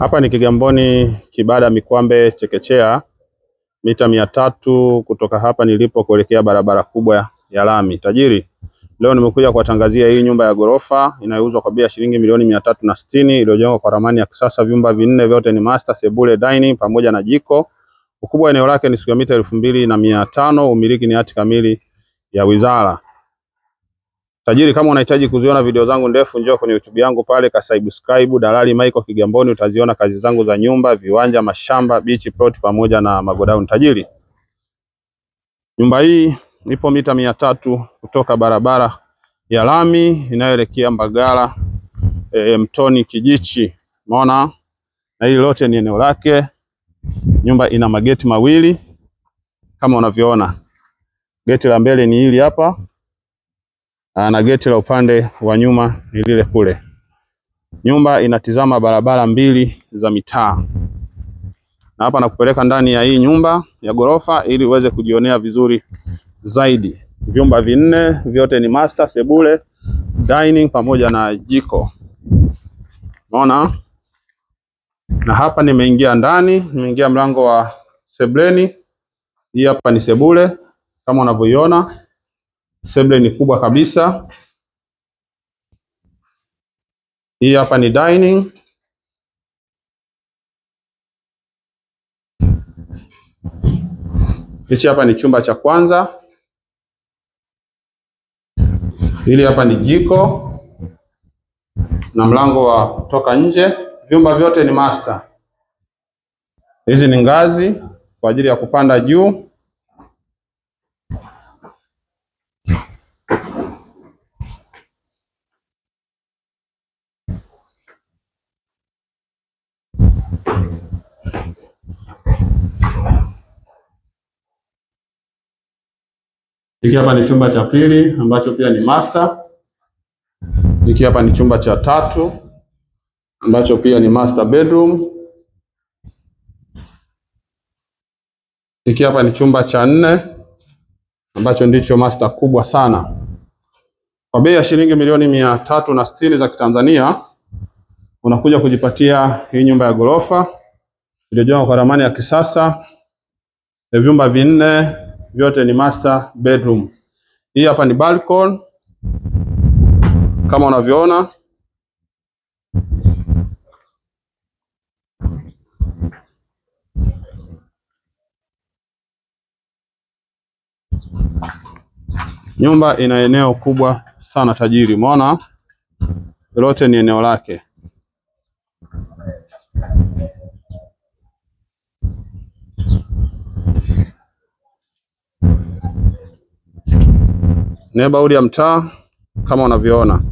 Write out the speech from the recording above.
Hapa ni Kigamboni Kibada Mikwambe Chekechea, mita 300 kutoka hapa nilipo kuelekea barabara kubwa ya lami. Tajiri, leo nimekuja kuwatangazia hii nyumba ya ghorofa inayouzwa kwa bei ya shilingi milioni 360 iliyojengwa kwa ramani ya kisasa, vyumba vinne vyote ni master, sebule, dining pamoja na jiko. Ukubwa eneo lake ni square mita 2500, umiliki ni hati kamili ya wizara. Tajiri, kama unahitaji kuziona video zangu ndefu, njoo kwenye YouTube yangu pale ka subscribe Dalali Michael Kigamboni, utaziona kazi zangu za nyumba, viwanja, mashamba, beach plot pamoja na magodown. Tajiri, nyumba hii ipo mita 300 kutoka barabara ya lami inayoelekea Mbagala Mtoni Kijichi. Umeona? Na hili lote ni eneo lake. Nyumba ina mageti mawili kama unavyoona. Geti la mbele ni hili hapa na geti la upande wa nyuma ni lile kule. Nyumba inatizama barabara mbili za mitaa. Na hapa nakupeleka ndani ya hii nyumba ya ghorofa ili uweze kujionea vizuri zaidi. Vyumba vinne vyote ni master, sebule, dining pamoja na jiko. Unaona? Na hapa nimeingia ndani, nimeingia mlango wa sebuleni. Hii hapa ni sebule kama unavyoiona. Sebule ni kubwa kabisa. Hii hapa ni dining. Hichi hapa ni chumba cha kwanza. Hili hapa ni jiko na mlango wa kutoka nje. Vyumba vyote ni master. Hizi ni ngazi kwa ajili ya kupanda juu. Hiki hapa ni chumba cha pili ambacho pia ni master. Hiki hapa ni chumba cha tatu ambacho pia ni master bedroom. Hiki hapa ni chumba cha nne ambacho ndicho master kubwa sana. Kwa bei ya shilingi milioni 360 za Kitanzania unakuja kujipatia hii nyumba ya ghorofa iliyojengwa kwa ramani ya kisasa, vyumba vinne vyote ni master bedroom. Hii hapa ni balcony kama unavyoona. Nyumba ina eneo kubwa sana tajiri. Umeona? Lote ni eneo lake. Neighborhood ya mtaa kama unavyoona.